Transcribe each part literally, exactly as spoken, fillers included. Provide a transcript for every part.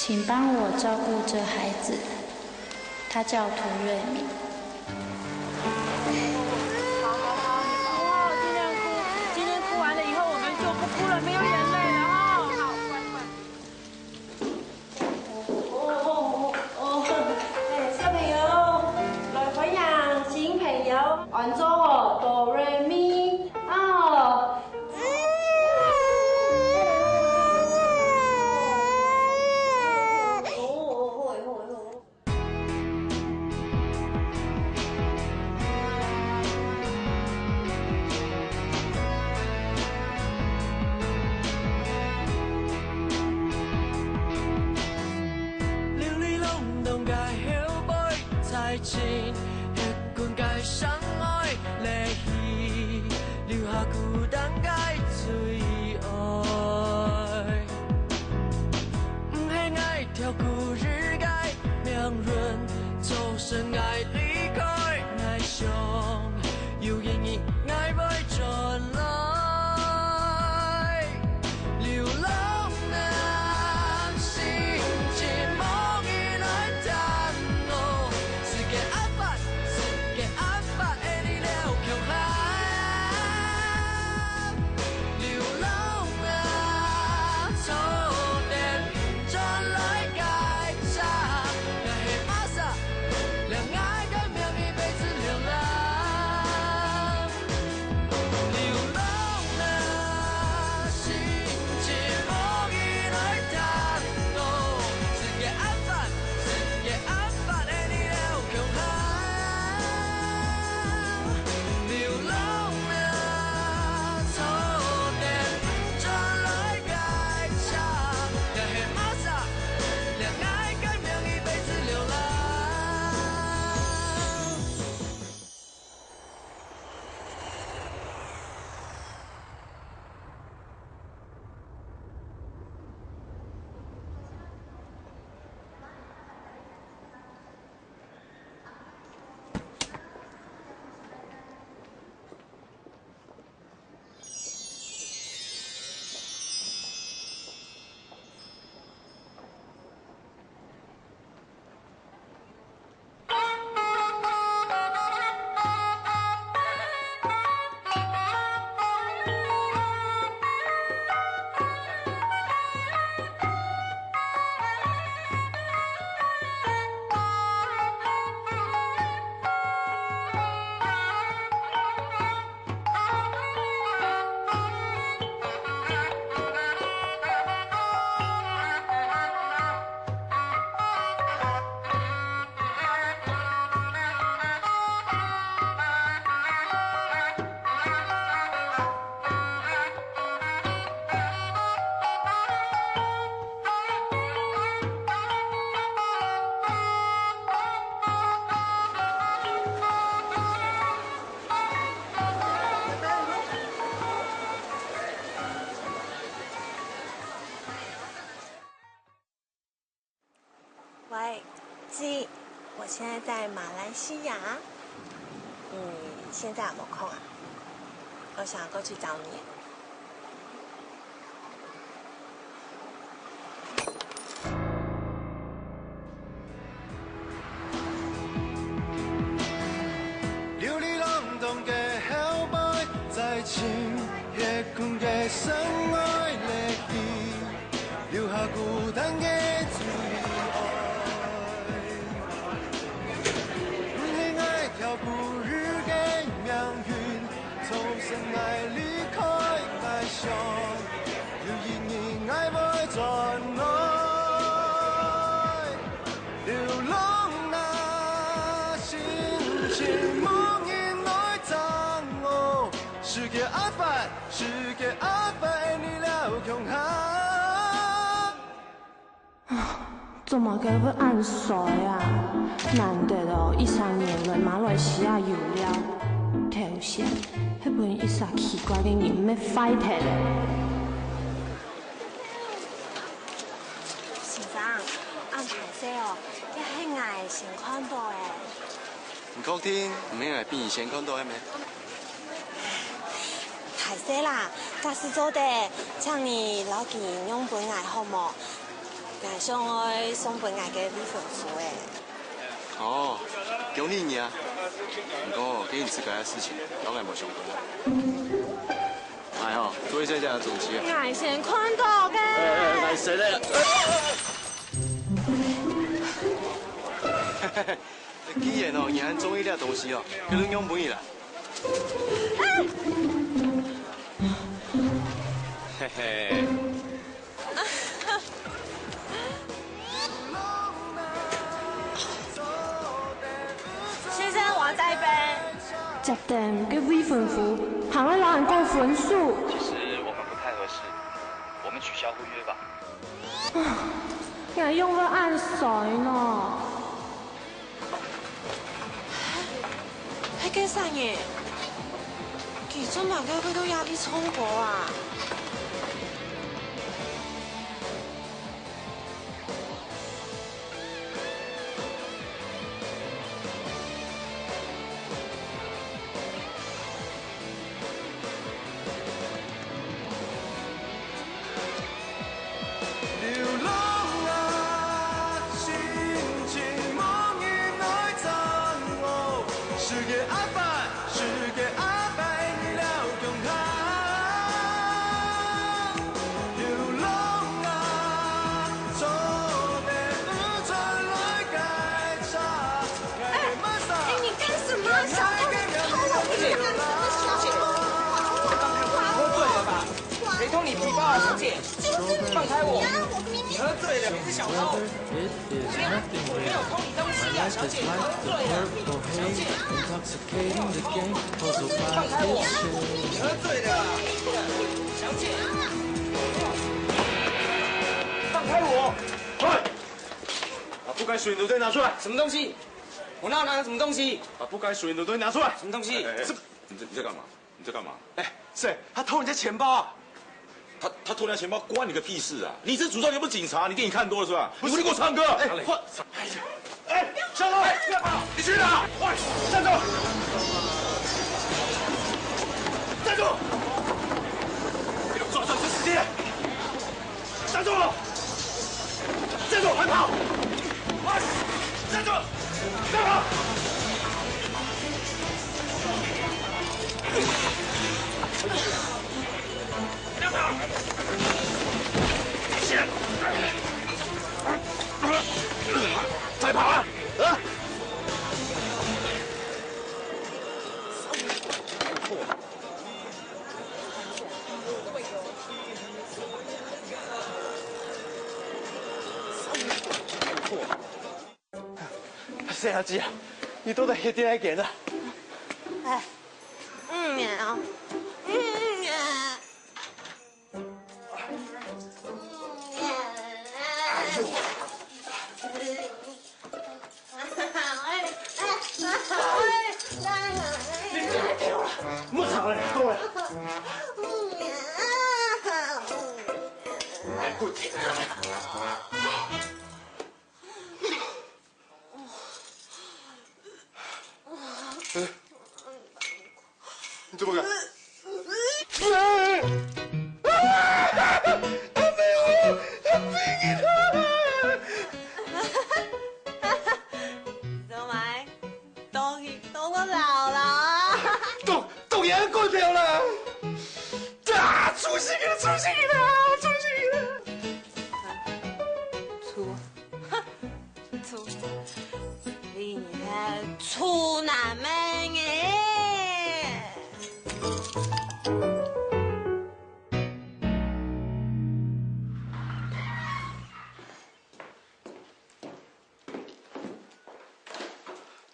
请帮我照顾这孩子，他叫涂瑞敏。好好好，你不要尽量哭，今天哭完了以后我们就不哭了，没有眼泪了哈。哦，哦，哦，哦，哎，小朋友，来欢迎新朋友，安坐哦，哆来咪，哦。 流離浪蕩个後背，在尋歇睏个生活裡去，留下孤單个最愛。毋係𠊎跳過日个命運，造成𠊎離開，𠊎想有一日𠊎會轉來。 流浪啊，心情無人來聽哦，世界阿發，世界阿發，愛你了共下。流浪啊，坐電轉來个車，若係馬薩，讓𠊎个命運變做流浪。 流浪啊，心情無人來聽哦，世界阿發，世界阿發，愛你了共下。流浪啊，坐電轉來个車，若係馬薩，讓𠊎个命運變做流浪。 喂，G，我现在在马来西亚。你现在有没有空啊？我想要过去找你。 流離浪蕩个後背，在尋歇睏个生活裡去，留下孤單个最愛。毋係𠊎跳過日个命運，造成𠊎離開，𠊎想 有一日𠊎會轉來。流浪啊，心情無人來聽哦，世界阿發，世界阿發，愛你了共下。 做麼个會恁衰啊？難得哦，一儕原來馬來西亞有尞。頭先，該分一儕奇怪个人搣壞忒咧。先生，恁歹勢哦，這係𠊎先看到个。 你確定毋係𠊎比你先看到个咩？歹勢啦，假使做得，請你摎佢讓分𠊎好無？ 𠊎想愛送分𠊎个未婚夫誒。哦，恭喜你啊！毋過，這係你自家个事情，摎𠊎無相關啊。哎哦，注意這下个東西啊！𠊎先看到个。哎哎，來，誰來了？既然哦，你恁中意這東西哦，該就讓分你啦。嘿嘿。 先生，我在這邊。接等个未婚夫，還愛摎人講分手。其實我們不太合適，我們取消婚約吧。𠊎仰會恁衰呢？ 係該儕人，佢做麼个會到這位唱歌啊？哎，你幹什麼？小偷，你偷我，你幹什麼？小偷！喝醉了吧？谁偷你皮包啊，小姐？放开我！你喝醉了，你是小偷！我没有，我没有偷你东西啊，小姐，你喝醉了，小姐！放开我！你喝醉了啊，小姐！放开我！快，把不该属于你的东西拿出来！什么东西？我哪有拿什么东西？把不该属于你的东西拿出来！什么东西？哎，哎，哎，这，你在，你在干嘛？你在干嘛？哎，Sir，他偷人家钱包啊！他，他偷人家钱包，关你个屁事啊！你这组长，你又不是警察，你电影看多了是吧？不是。你回去给我唱歌！哎，我，哎，小偷，哎，你去哪？快，站住！站住！给我抓住，这时间！ 站住！站住！快跑！快！站住！快跑！快跑！再跑啊！啊！ 細阿姊啊，你到底歇佇哪間啊？哎，嗯啊，嗯啊。哎呦！ 莫吵了，夠了。哎，不行了。你怎么敢？阿妹，我，我逼你的。做么？當，當我老了？當，當然過頭了。啊，出息了，出息了，出息了。出。 處，你係處男个呢？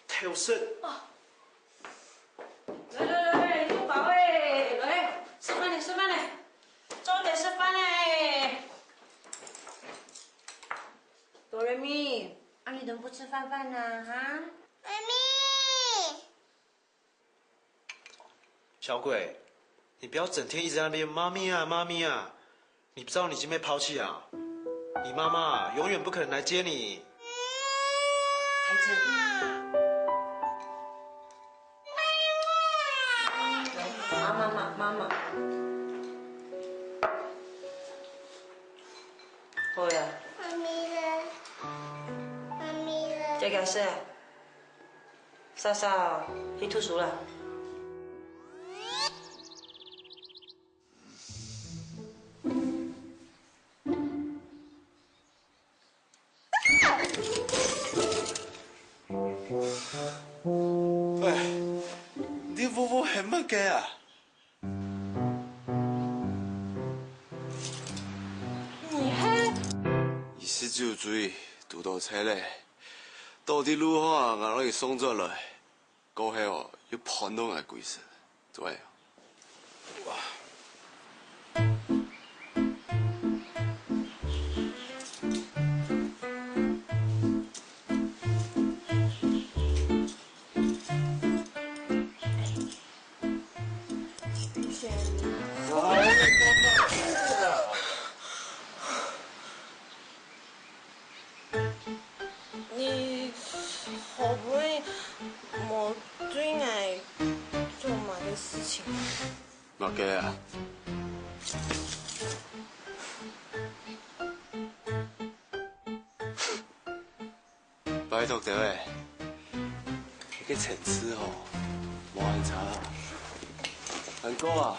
偷食。 來來來，有飽欸，來，食飯咧，食飯咧，做得食飯咧。哆來咪，啊你怎麼不吃飯飯呢？哈？媽咪。小鬼，你不要整天一直在那邊媽咪啊媽咪啊， 你不知道你已經被拋棄啊？你媽媽永遠不可能來接你。孩子，媽媽，媽媽，媽媽。好呀。媽咪咧？媽咪咧？佳佳，莎莎去讀書啦。 哎，你屋下喊麼个啊？你係？佢食酒醉，堵到忒咧，倒在路項啊，𠊎摎佢送轉來。 過後哦，又盤到𠊎歸身，做麼个？你好不容易無對𠊎做麼个事情？麼个啊？拜託兜仔，你个層次吼，無恁差。還過啊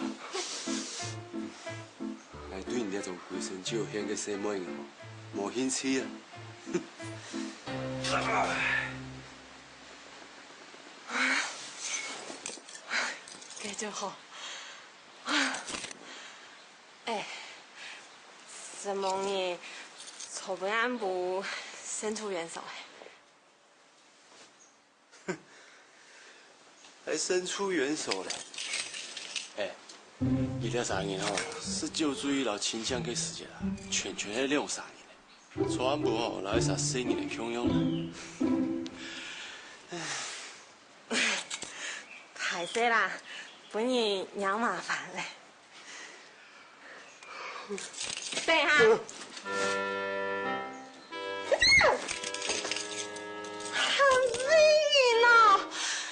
，𠊎對你這種歸身酒仙个細妹仔吼，無興趣啊。 該就好。哎，承蒙你昨晡暗晡伸出援手哎。 還伸出援手咧。哎，你這儕人吼，食酒醉摎清醒个時節啊，全全係兩儕人咧。昨暗晡吼，摎一儕細人仔共樣啦。歹勢啦，分你惹麻煩咧。 等下。還細人哦，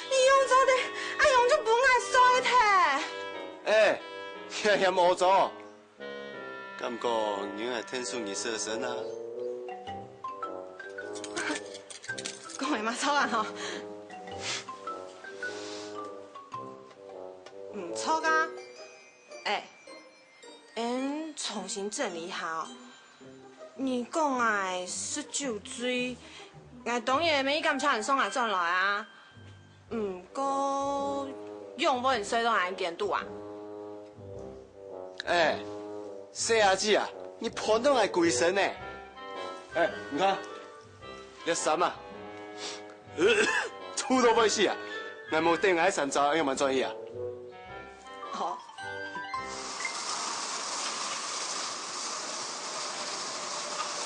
你仰做得恁樣就分𠊎睡忒？哎，你還嫌屙糟？敢講你還𢯭手你細身啊？講个嘛著啊吼。毋著啊。 哎，𫣆重新整理下哦。你講𠊎食酒醉，𠊎當然乜愛感謝你送𠊎轉來啊。毋過，仰會你睡到𠊎間肚啊？哎，細阿姊啊，你盤到𠊎歸身呢！哎，你看， 這衫啊，臭到會死啊！𠊎無等𠊎个衫袖，愛仰般轉去啊？好。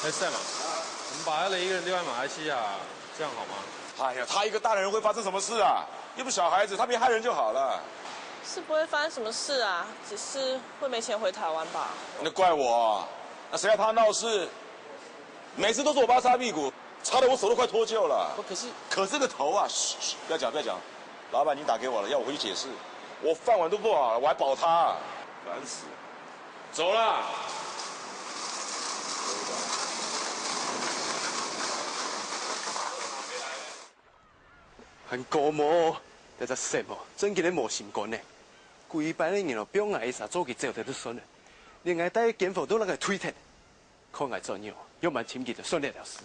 哎，Sam啊，我們把Ellie一個人丟在馬來西亞，這樣好嗎？哎呀，她一個大男人會發生什麼事啊？又不是小孩子，她沒害人就好了。是不會發生什麼事啊，只是會沒錢回台灣吧。那怪我啊？那誰要她鬧事？ 每次都是我幫他擦屁股，擦得我手都快脫臼了。不，可是可是个頭啊！嘘，嘘，不要講，不要講。老闆已經打給我了，要我回去解釋。我飯碗都不保了，我還保他啊？煩死了！走啦！還講無，這隻Sam哦，正經个無心肝呢。歸班个人哦，放𠊎一儕做佢走忒就算了，連𠊎戴个肩環都摎佢退忒。 看𠊎轉樣，仰般尋佢就算這條數。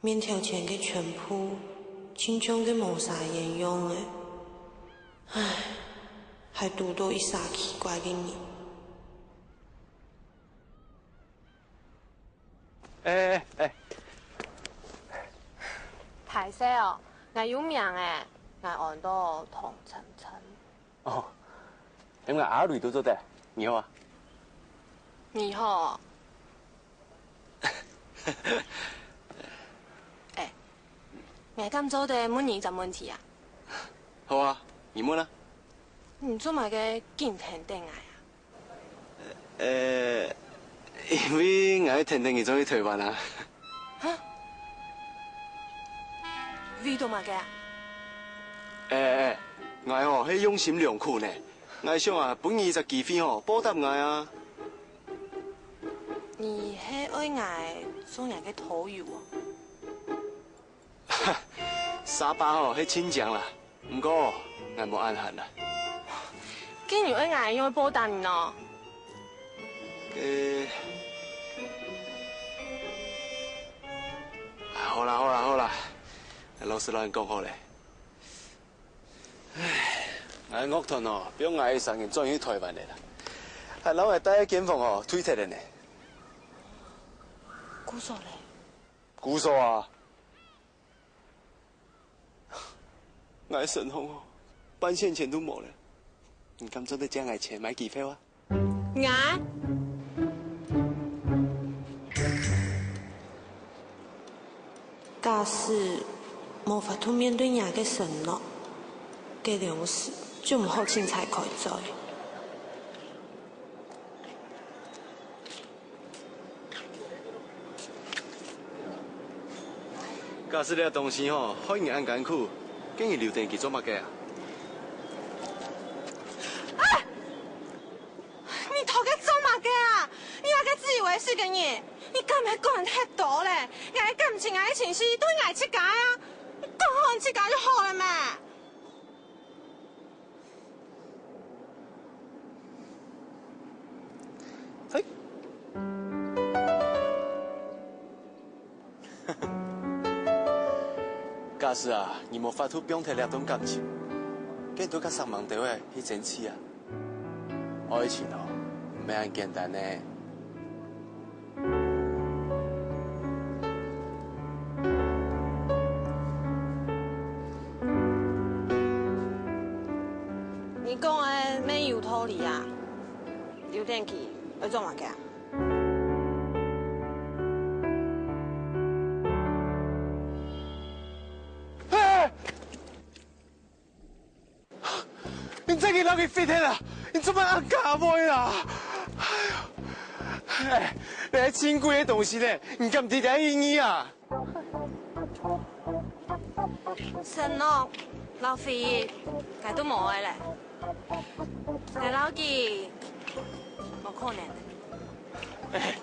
面頭前个全部，親像个無儕煙樣仔。唉，還堵到一儕奇怪个人。 哎哎哎，歹勢哦，𠊎有名欸，𠊎安到唐晨晨。哦，喊𠊎阿雷都做得，你好啊？你好。哎，𠊎敢做得問你一隻問題啊？好啊，你問啊。你做麼个緊跈等𠊎啊？ 呃，因為𠊎愛跈等你轉去臺灣啊。哈？為著麼个啊？哎哎， ，𠊎吼係用心良苦呢。𠊎想啊，分你一隻機會吼，報答𠊎啊。你係愛𠊎做若个導遊哦？沙巴吼係盡靚啦，毋過𠊎無恁閒啦。既然愛𠊎，愛報答你呢？呃，啊，好啦好啦好啦，老實摎你講好咧。唉，𠊎樂團哦，放𠊎一儕人轉去臺灣咧啦，還摎𠊎戴个間房哦，退忒咧呢。故所咧？ 故所啊！𠊎身項哦，半仙錢都無咧。你敢做得借𠊎錢買機票啊？𠊎？假使無法度面對若个承諾，該量時就毋好凊彩開嘴。 假使這東西吼，害你恁艱苦，該你留等佢做麼个啊？啊！你討佢做麼个啊？你這个自以為是个人，你敢毋係管忒多咧？𠊎个感情，𠊎个情緒，都係𠊎自家个啊！你管好你自家就好了咩？ 嘿。假使啊，你無法度放忒這段感情，該你就較煞猛兜仔去爭取啊！愛情哦，毋係恁簡單呢。 你講个乜有道理啊！留等佢愛做麼个啊？ 你真个摎佢fit忒啊！你做麼恁假尾啊？哎喲，哎，這係珍貴个東西呢，你敢知佢个意義啊？承諾摎回憶，𠊎都無愛咧。𠊎摎佢無可能。哎，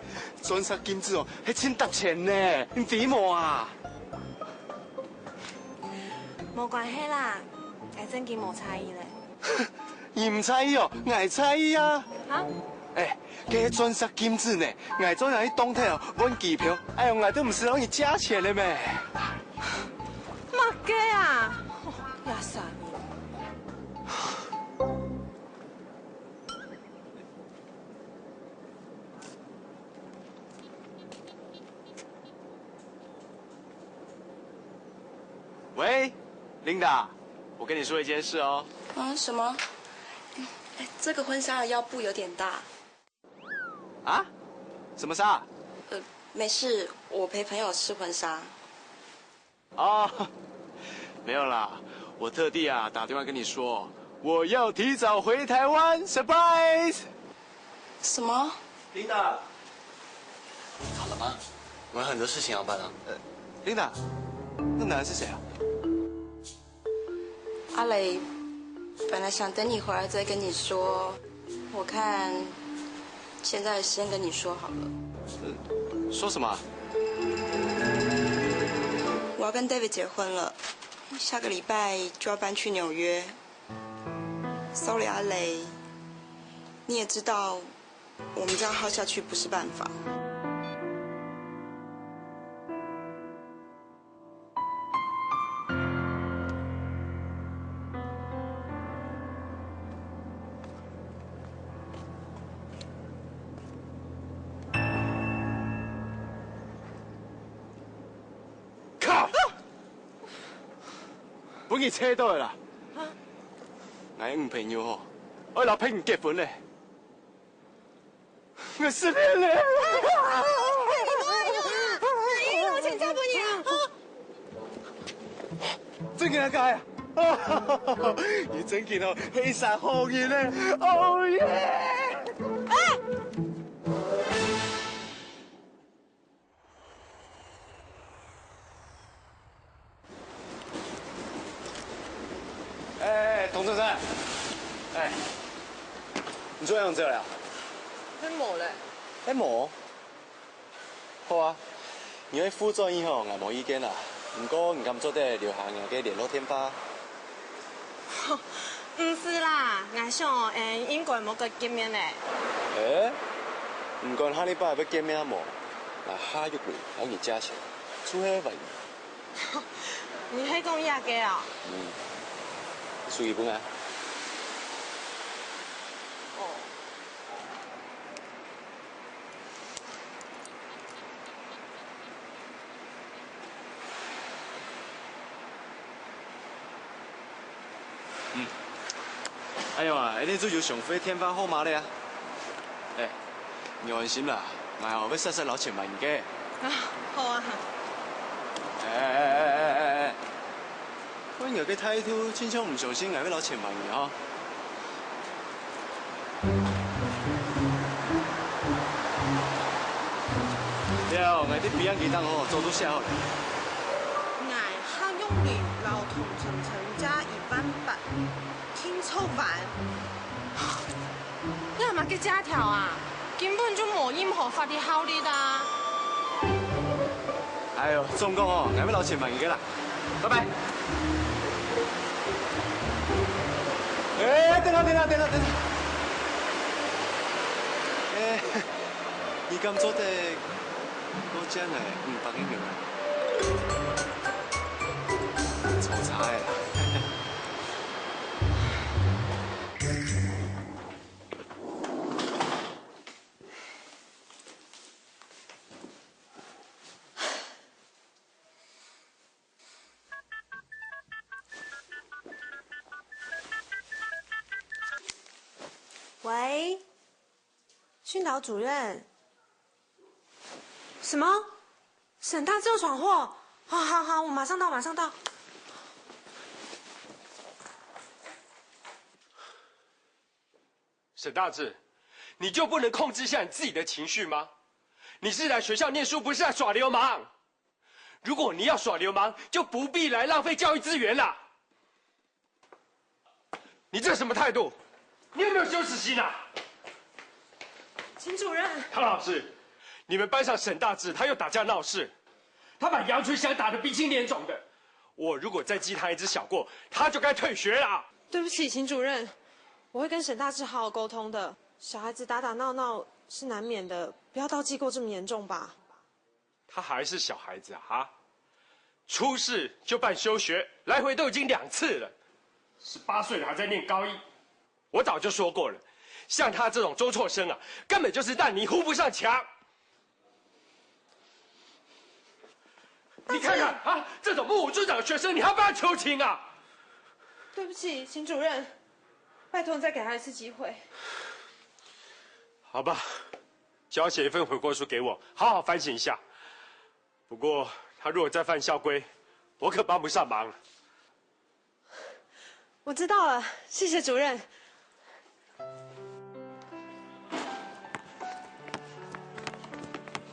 鑽石戒指哦，係盡值錢呢，你知無啊？ 無關係啦，𠊎正經無在意咧。你毋在意哦，𠊎在意啊！哈？哎，該鑽石戒指呢，𠊎做人去當天哦，換機票，哎喲，𠊎都毋使摎你借錢了咩？麼个啊？哦，這儕人！ 喂，Linda，我跟你說一件事哦。啊，什麼？哎，這個婚紗的腰部有點大。啊？什麼紗？呃，沒事，我陪朋友試婚紗。 哦，沒有啦，我特地啊打電話跟你說，我要提早回台灣，surprise！什麼？Linda，好了嗎？我有很多事情要辦啊。呃，Linda，那男的是誰啊？阿雷，本來想等你回來再跟你說， 我看現在先跟你說好了。呃，說什麼啊？我要跟David結婚了，下個禮拜就要搬去紐約。Sorry，阿雷，你也知道，我們這樣耗下去不是辦法。 靠！分你猜到了啦！𠊎女朋友吼，愛摎別人結婚咧。 𠊎失戀了！哎，你等一下，等一下，我請假分你啊！啊！正經啊，該啊！你正經哦，係一儕好人呢！Oh yeah！哎！哎，童先生，哎，你做仰子了？還無咧。還無？好啊，你愛副轉去吼，𠊎無意見啦。毋過你敢做得留下𠊎个聯絡電話？毋使啦，𠊎想哦，𠊎應該無个見面咧。誒，毋管下禮拜會見面無，𠊎下個月愛你借錢，就係為你。 你係講這个哦？嗯，收起分𠊎。哦。嗯。哎喲啊，恁樣就有上輝電話號碼了啊。哎。 你安心啦，𠊎哦會煞煞摎錢還你个。啊，好啊。哎哎哎哎哎哎，看你个態度，親像毋相信𠊎會摎錢還你吼。了，𠊎在飛行機頂哦，早就寫好了。𠊎客用禮摎同程程加一萬八，聽錯完。 這麼个價條啊，根本就無任何法律效力啊！哎喲，總講哦，𠊎會摎錢還你个啦，拜拜。哎，等下，等下，等下，等下。哎，你敢做得多借𠊎五百个銀啊？粗茶个啦。 喂，訓導主任。什麼？沈大志有闖禍？好，好，好，我馬上到，馬上到。 沈大志，你就不能控制一下你自己的情緒嗎？你是來學校念書，不是來耍流氓。如果你要耍流氓，就不必來浪費教育資源啦。你這什麼態度？你有沒有羞恥心啊？秦主任。唐老師，你們班上沈大志他又打架鬧事，他把楊純祥打得鼻青臉腫的。 我如果再記他一隻小過，他就該退學啦。對不起，秦主任，我會跟沈大志好好溝通的。小孩子打打鬧鬧是難免的，不要到記過這麼嚴重吧。他還是小孩子啊，哈？出事就辦休學，來回都已經兩次了。十八歲了還在念高一， 我早就說過了，像他這種中輟生啊，根本就是爛泥糊不上牆。你看看啊，這種目無尊長的學生，你還幫他求情啊？對不起，秦主任，拜託你再給他一次機會。好吧，叫他寫一份悔過書給我，好好反省一下。不過他如果再犯校規，我可幫不上忙了。 我知道了，謝謝主任。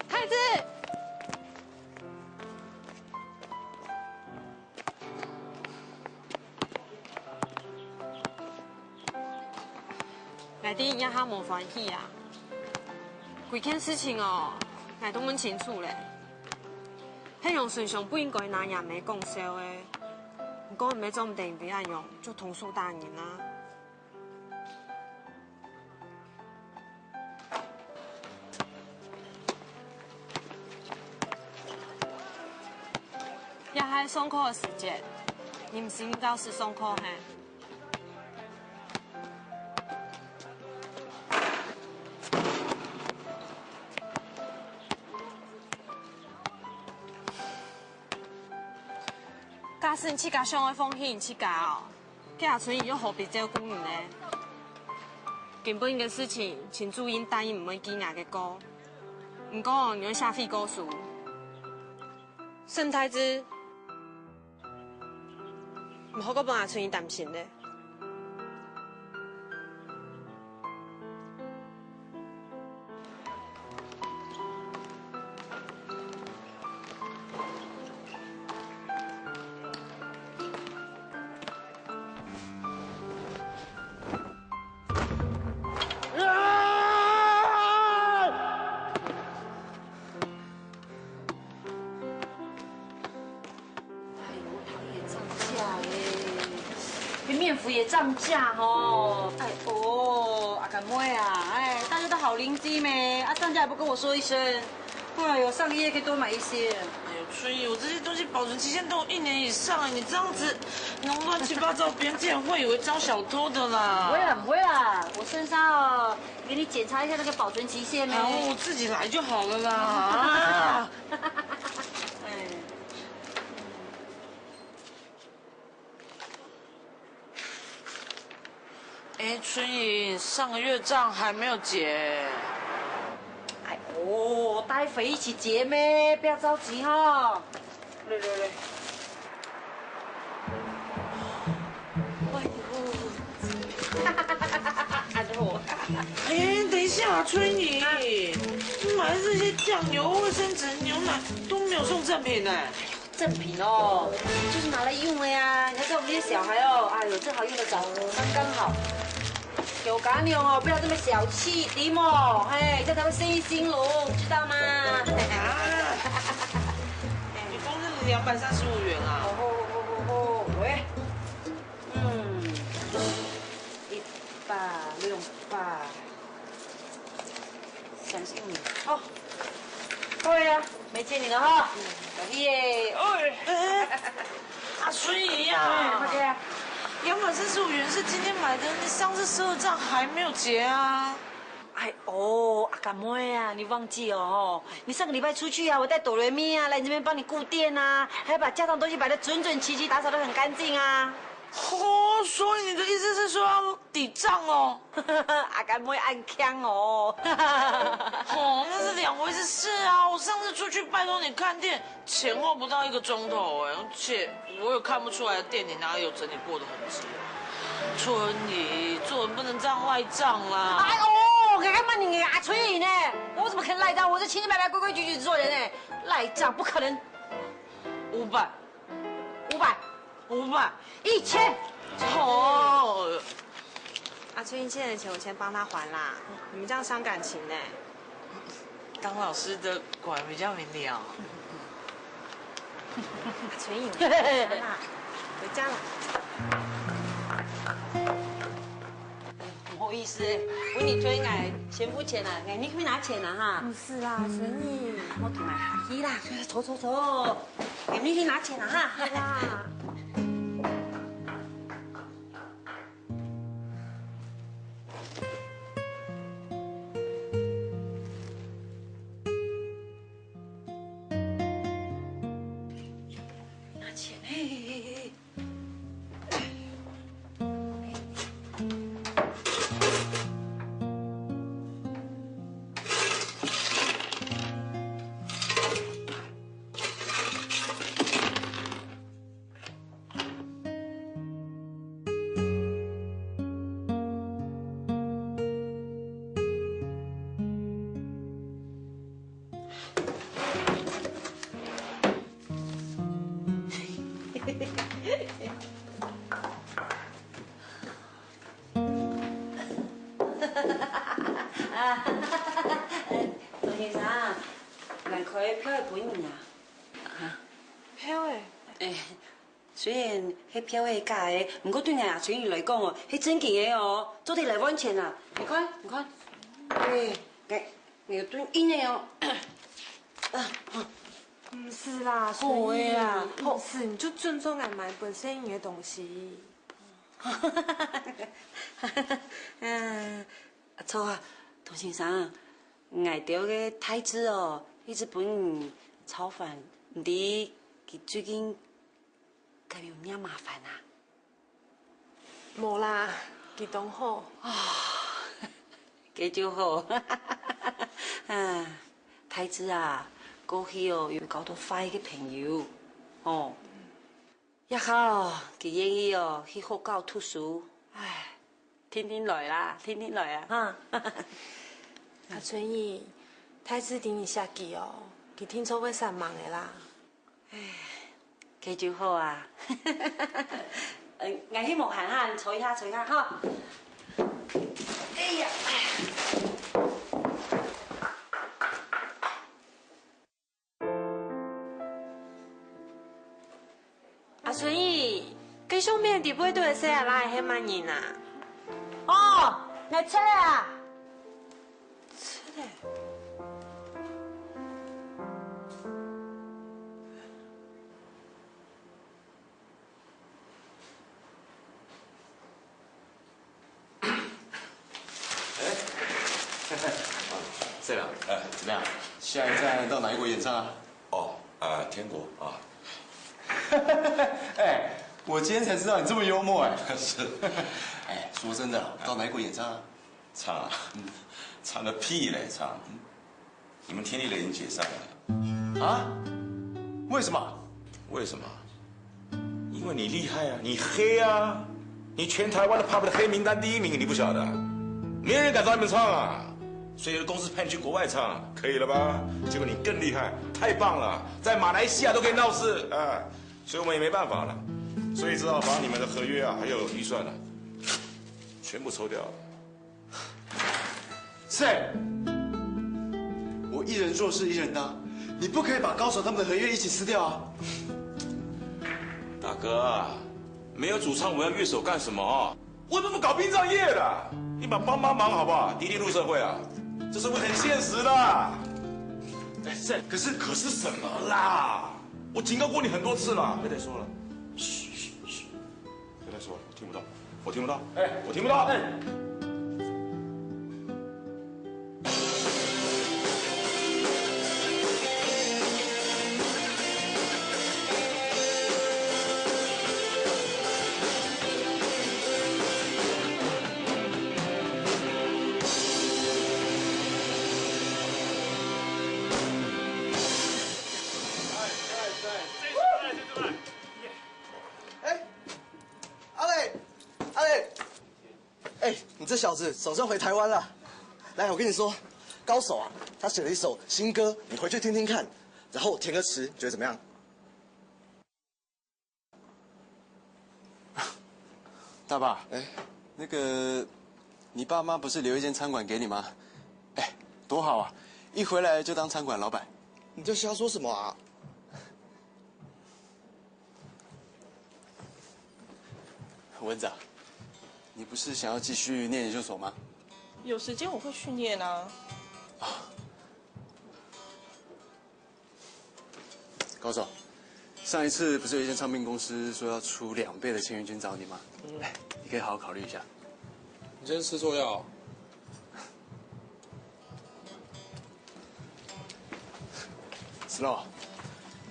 孩子，𠊎知你這下無歡喜啊。歸件事情哦，𠊎都問清楚咧。 係楊純祥不應該拿若姆講笑个，毋過毋係做毋得因為恁樣就動手打人啊。這下係上課个時節，你毋使在教室上課係？ 假使你自家想愛放棄你自家哦，該阿春姨又何必照顧你呢？根本个事情，秦主任答應毋會記若个過。毋過，你愛寫悔過書。沈大志， 毋好過分阿春姨擔心咧。電費也漲價哦。哎哦，阿甘妹啊，哎，大家都好鄰居咩，啊，漲價也不跟我說一聲，不然有上個月可以多買一些。哎呦，春雨，我這些東西保存期限都有一年以上了，你這樣子弄亂七八糟，別人竟然會以為招小偷的啦。不會啦，不會啦，我順便哦，給你檢查一下那個保存期限咩。啊，我自己來就好了啦。啊。哎。 哎，春雨，上個月帳還沒有結。哎呦，待會一起結咩，不要著急哈。來來來。哎呦，哎，等一下，春雨，你買的這些醬油、衛生紙、牛奶都沒有送贈品呢。 贈品哦，就是拿來用的呀。你看這我們這些小孩哦，哎呦，正好用得著，剛剛好。小家娘哦，不要這麼小氣，知無？嘿，這樣才會生意興隆，知道嗎？啊，你光是兩百三十五元啊？哦吼吼吼吼，喂，嗯，一百、兩百。 相信你。哦，好了呀，沒借你了哈。嗯。小弟耶。哎，哎，阿春姨呀，哎，快點。兩百三十五元是今天買的，你上次賒的帳還沒有結啊。哎哦，阿甘妹啊，你忘記哦吼？你上個禮拜出去啊，我帶哆來咪啊來你這邊幫你顧店啊，還把架上東西擺得整整齊齊，打掃得很乾淨啊。哦，所以你的意思是說要抵帳哦？ 阿甘妹恁強哦。哦，那是兩回事啊！我上次出去拜託你看店，前後不到一個鐘頭哎，而且我也看不出來店裡哪裡有整理過的痕跡。春姨，做人不能這樣賴帳啦。哎哦，該幹嘛你啊，春姨呢？我怎麼可能賴帳？我是清清白白、規規矩矩做人哎，賴帳不可能。五百，五百，五百，一千。哦。 阿春姨欠的錢我先幫她還啦，你們這樣傷感情呢。當老師的果然比較明了。阿春姨，我先回家啦，回家了。不好意思，分你推，𠊎先付錢啦，𠊎你去拿錢啦哈。不是啦，春姨。我同𠊎客氣啦，走走走，你去拿錢啦哈。啦。 拿錢，嘿，嘿，嘿，嘿。啊，董先生，𠊎開票仔分你啊。啊，票仔？欸，雖然係票仔假个，毋過對𠊎阿春姨來講哦，係正經个哦，做得來換錢啊！你看，你看，欸，𠊎，𠊎有對印个哦。啊，啊，毋係啦，好个啦，所以毋係，你就尊重𠊎買本身你个東西。 啊，著啊，童先生，𠊎兜个大志哦，一直分你操煩，毋知佢最近敢有麼麻煩啊？無啦，佢當好。啊，該就好。啊，大志啊，過去哦有交到壞个朋友，吼。 這下哦，佢願意哦去學校讀書，唉，定定來啦，定定來啊，哈。阿春姨，大志知你惜佢哦，佢定著會煞猛个啦。唉，該就好啊。嗯，𠊎去無閒哈，你坐一下，坐一下哈。哎呀，哎呀。 阿春姨，該相片底背个細阿嬤係麼人啊？哦，𠊎出來啊！出來。哎，赛良，哎，怎么样？下一站到哪一国演唱啊？哦，啊，天国啊。哎，我今天才知道你这么幽默哎。是。哎，说真的，到哪一国演唱啊？唱啊，唱个屁嘞，唱！你们天地人已经解散了。啊？为什么？为什么？因为你厉害啊，你黑啊，你全台湾的 pub 的黑名单第一名，你不晓得啊？没人敢找你们唱啊，所以公司派你去国外唱，可以了吧？结果你更厉害，太棒了，在马来西亚都可以闹事啊，所以我们也没办法了，所以只好把你们的合约啊，还有预算啊，全部抽掉了。 赛，我一人做事一人当，你不可以把高手他们的合约一起撕掉啊！大哥啊，没有主唱，我要乐手干什么？我又不是搞殡葬业的，你帮帮忙好不好？第一，入社会啊，这社会很现实的。哎，赛，可是可是什么啦？我警告过你很多次了，别再说了。嘘嘘嘘。 别再说了，我听不到，我听不到，哎，我听不到。哎。哎，阿磊，阿磊，哎，你这小子总算回台湾了。来，我跟你说，高手啊，他写了一首新歌，你回去听听看，然后填个词，觉得怎么样？大爸，哎，那个，你爸妈不是留一间餐馆给你吗？哎，多好啊！一回来就当餐馆老板。你在瞎说什么啊？ 文长，你不是想要继续念研究所吗？有时间我会去念啊。高总，上一次不是有一间唱片公司说要出两倍的签约金找你吗？嗯。哎，你可以好好考虑一下。你真是吃错药哦。 Snow，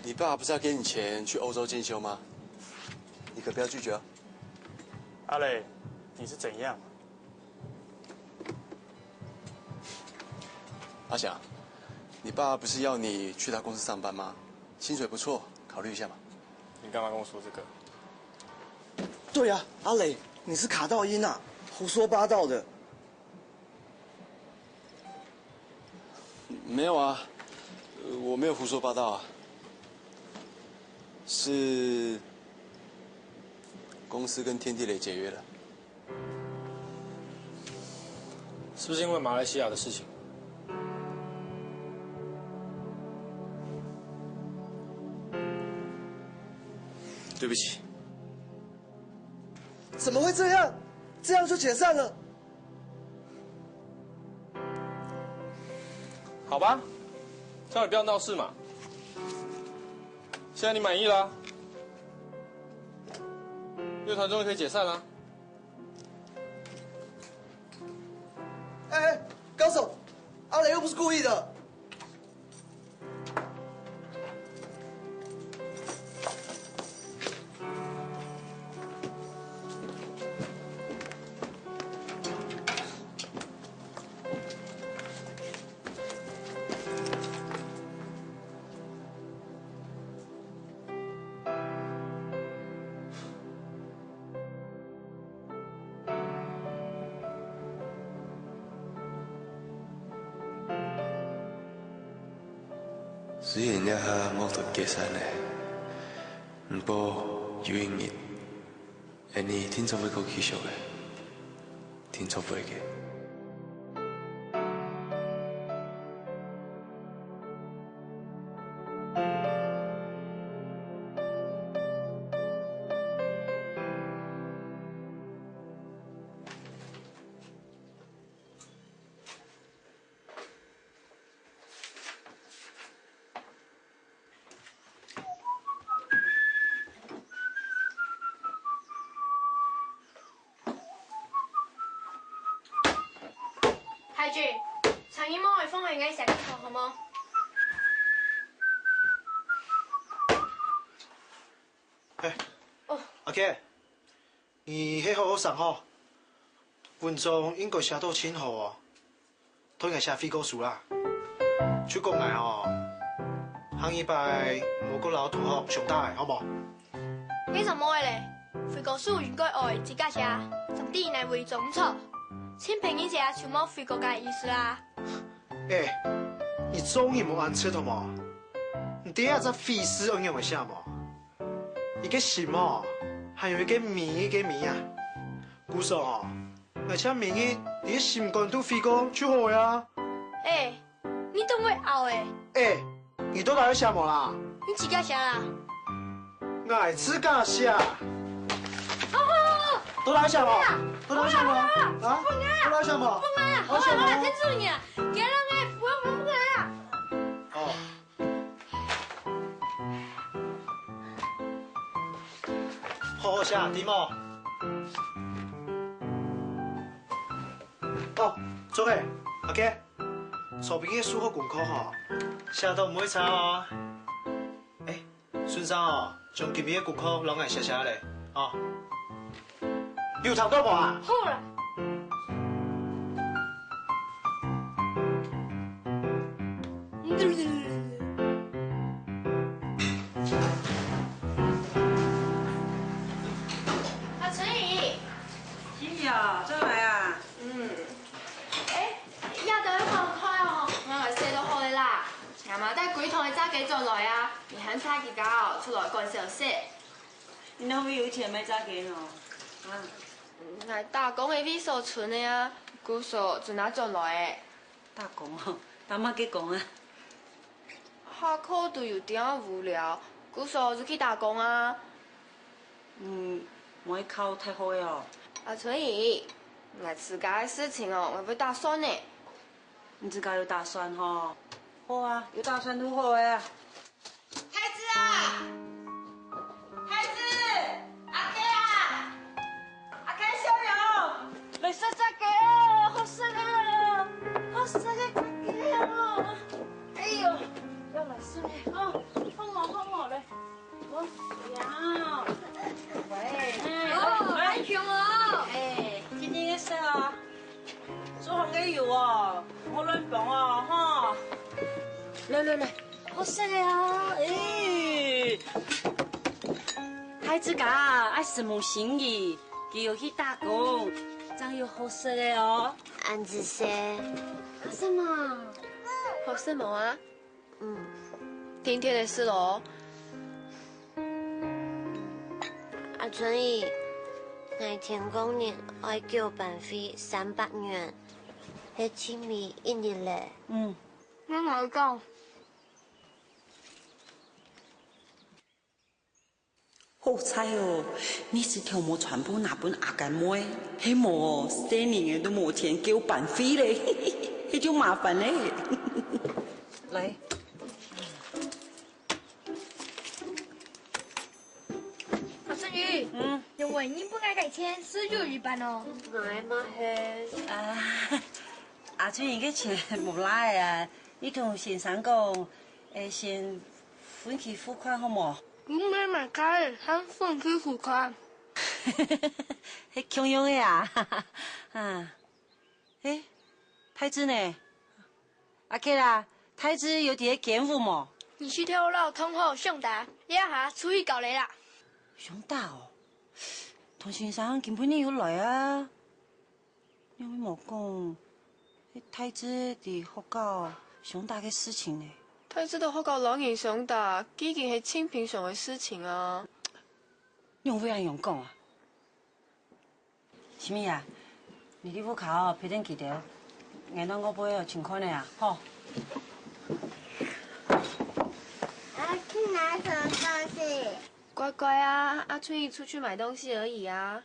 你爸不是要给你钱去欧洲进修吗？你可不要拒绝哦。阿磊，你是怎样？阿翔，你爸不是要你去他公司上班吗？薪水不错，考虑一下嘛。你干嘛跟我说这个？对呀，阿磊，你是卡到音啊，胡说八道的。 没有啊，呃，我没有胡说八道啊，是公司跟天地磊解约了。是不是因为马来西亚的事情？对不起。怎么会这样？这样就解散了？ 好吧，叫你不要闹事嘛。现在你满意了，乐团终于可以解散了。哎，哎，高手，阿磊又不是故意的。虽然这下乐团解散了，毋过有一日， 𫣆俚定著會過繼續个，定著會个。海俊，昨日無愛放下𠊎寫个稿好無？哎，哦。阿K，你係好學生吼，文章應該寫到盡好哦。 同𠊎寫悔過書啦。就講𠊎吼，下二擺無過摎同學相打个，好無？該就無愛咧，悔過書應該愛自家寫，正知哪位做毋著。盡平日節就無悔過个意思啦。哎，你做人莫恁直好無？你知這隻悔字愛仰般寫無？一個心哦，還有一個美，一個美啊。故所哦， 𠊎請明日在心肝肚悔過就好呀。哎，你當會拗欸！哎，你到底愛寫無啦？你自家寫啦。𠊎自家寫。好好好，到底愛寫無？到底愛寫無？啊？到底愛寫無？愛寫無？好啦，天助你啊！今日𠊎不用不來啊。哦。 好好寫，知無？哦，著欸，阿K，昨晡日个數學功課吼，寫到毋會差哦。哎，順續哦，將今晡日个功課摎𠊎寫寫咧，哦。 有聽著無啊？好啦。阿春姨。春姨啊，轉來啊。嗯。哎，這兜好看哦，𠊎來洗就好了啦。𠊎嘛帶歸堂个炸雞轉來啊，你還差幾家哦，出來趕消息。 你哪會有錢買炸雞呢？啊？𠊎打工个位所存个啊，故所就拿轉來个。打工哦？打麼个工啊？下課都有點無聊，故所就去打工啊。嗯，莫考太好个哦。阿春姨，𠊎自家个事情哦，𠊎會打算呢。 你自家有打算吼？好啊，有打算就好个啊。太子啊！太子！阿K啊！阿K小友！來食炸雞啊！好食啊！好食个炸雞啊！哎喲，愛來食个哦！好哦，好哦，來。 哦，呀，喂，哦，安全哦。哎，今日个事啊，做好个油哦，莫亂放哦，吼。來來來，好食个啊，哎。太子家，愛承蒙心意，佢有去打工，正有好食个哦。恁仔細。好食嘛？好食無啊？ 嗯，定定个事咯。阿春姨，𠊎天光日愛繳班費三百元，係盡尾一日咧。嗯。𠊎來講。 好彩哦，你這條無全部拿分阿甘妹，係無哦，細人仔都無錢繳班費咧，該就麻煩咧。來。阿春姨，嗯。因為你分𠊎个錢，係有一半哦。𠊎嘛係。啊，阿春姨个錢無罅啊，你同先生講，誒，先分期付款好無？ 毋係買菜，還分期付款。係共樣个啊！啊，誒，太子呢？阿K啦，太子有在該間屋無？你去頭摎同學相打，這下出去搞咧啦！相打哦？唐先生今晡日有來啊？ 仰會無講，係太子在學校相打个事情呢？太子在學校摎人相打，既經係盡平常个事情啊。仰會恁樣講啊？心怡啊，你在屋下哦，陪等佢兜，𠊎到外背哦尋看仔啊，吼。啊，去拿什麼東西？乖乖啊，阿春姨出去買東西而已啊。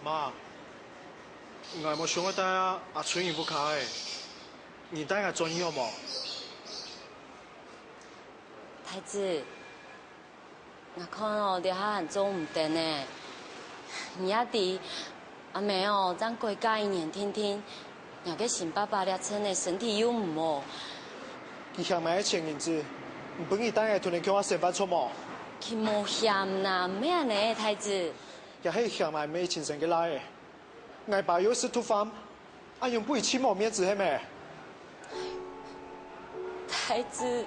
媽，𠊎無想愛戴阿春你屋下欸，你帶𠊎轉去好無？太子，𠊎看哦，這下還做毋得呢。你也知，阿姆哦，正改嫁一年定定，若个新爸爸這陣仔身體又毋好。佢嫌𠊎个錢銀子，毋分你帶𠊎同你共下生活著無？佢無嫌啦，毋係恁仔，太子。 也係嫌𠊎姆親生个倈仔。𠊎爸又識毒販，恁樣分佢盡無面子係咩？太子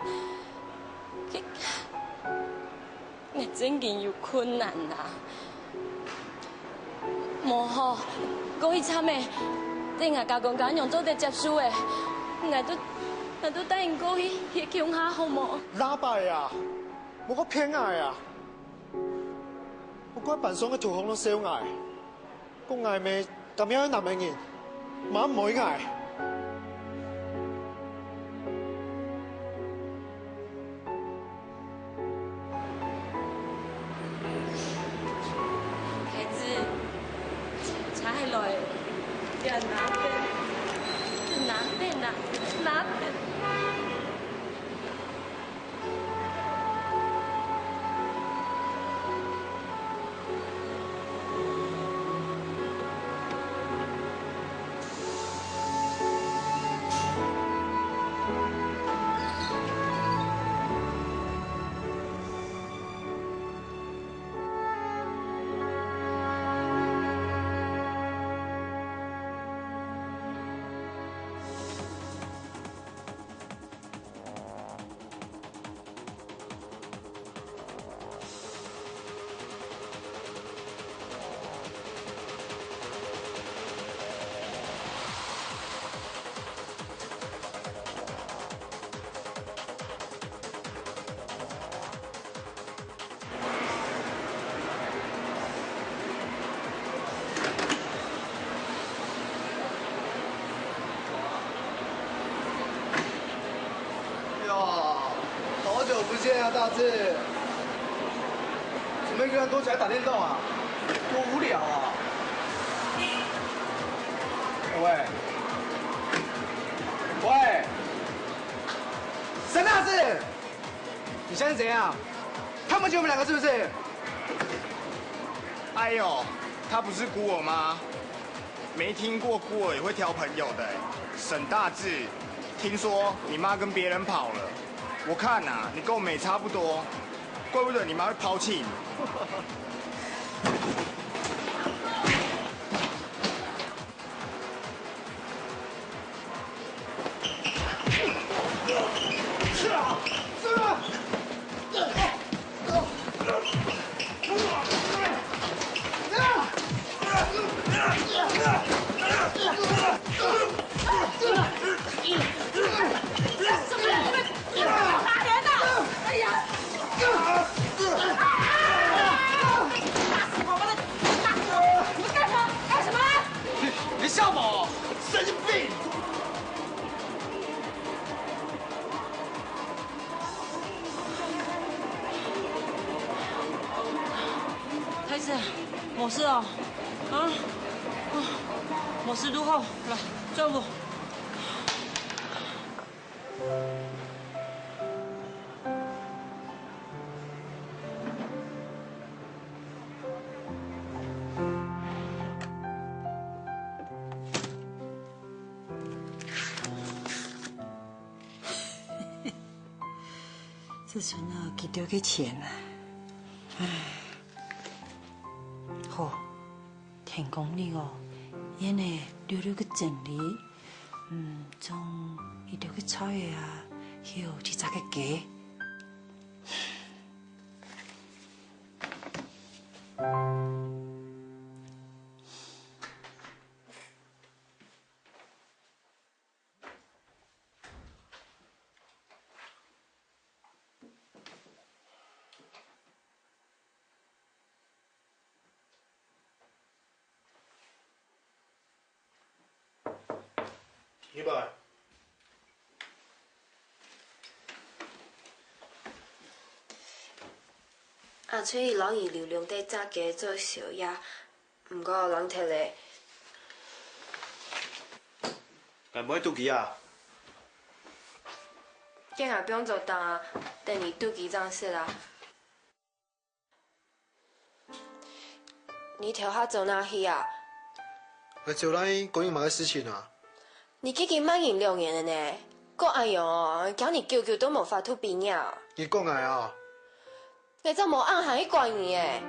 ，𠊎正經有困難啊！無好，過去慘个，等𠊎家公家娘做得接受个，𠊎都，𠊎都帶你過去歇共下好無？喇叭啊！莫過騙𠊎啊！ 莫怪班上个同學攏笑𠊎，講𠊎姆甘樣个男仔人，嘛毋愛𠊎。孩子，請起來，這難得，這難得啊，難得。 哎呀，好久不见啊，大志！怎么一个人躲起来打电动啊？多无聊啊！喂，喂，沈大志！ 你现在怎样？看不起我们两个是不是？哎呦，她不是孤儿吗？没听过孤儿也会挑朋友的欸。沈大志，听说你妈跟别人跑了，我看啊，你跟我们也差不多，怪不得你妈会抛弃你。 打人啊！哎呀！啊！打死我！我的，打死我！你们干什么？干什么？你，你笑什么？神经病！ 太子，没事哦，啊，啊，没事就好，来，转屋。 這孫仔幾多个錢啊？唉，好，天光日哦，𠊎兜溜溜个整理，嗯，種幾多个菜啊，還有幾隻个雞。 阿春摎你溜溜在這个做宵夜，毋過冷忒咧。𠊎毋愛肚飢啊！今下放早當啊，等你肚飢正食啊。你頭下走哪去啊？𠊎走來講有麼个事情啊？你既經罵人兩年了呢，過恁樣哦，驚你久久都無法度畢業。你講𠊎啊？ 你做無恁行去管你誒。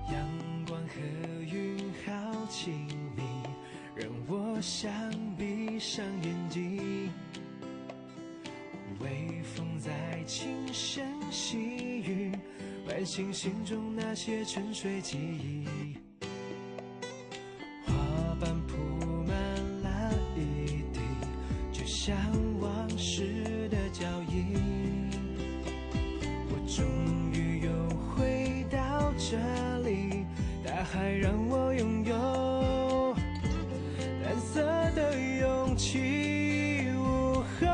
阳光和云好亲密，让我想闭上眼睛。微风在轻声细语，唤醒心中那些沉睡记忆。 花瓣铺满了一地，就像往事的脚印。我终于又回到这里，大海让我拥有蓝色的勇气。午后，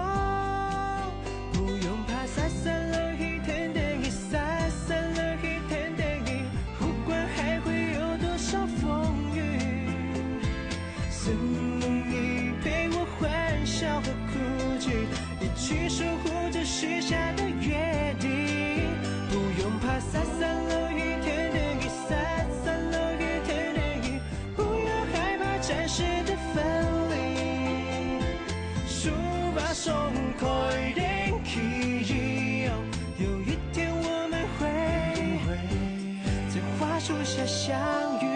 不用怕洒散了一天的雨，洒散了一天的雨， 不管还会有多少风雨，生命已被我欢笑和哭泣，一起守护着许下的约定。不用怕洒散了一天的雨，洒散了一天的雨，不要害怕暂时的分离。树椏松开的记忆，有一天我们会在花树下相遇。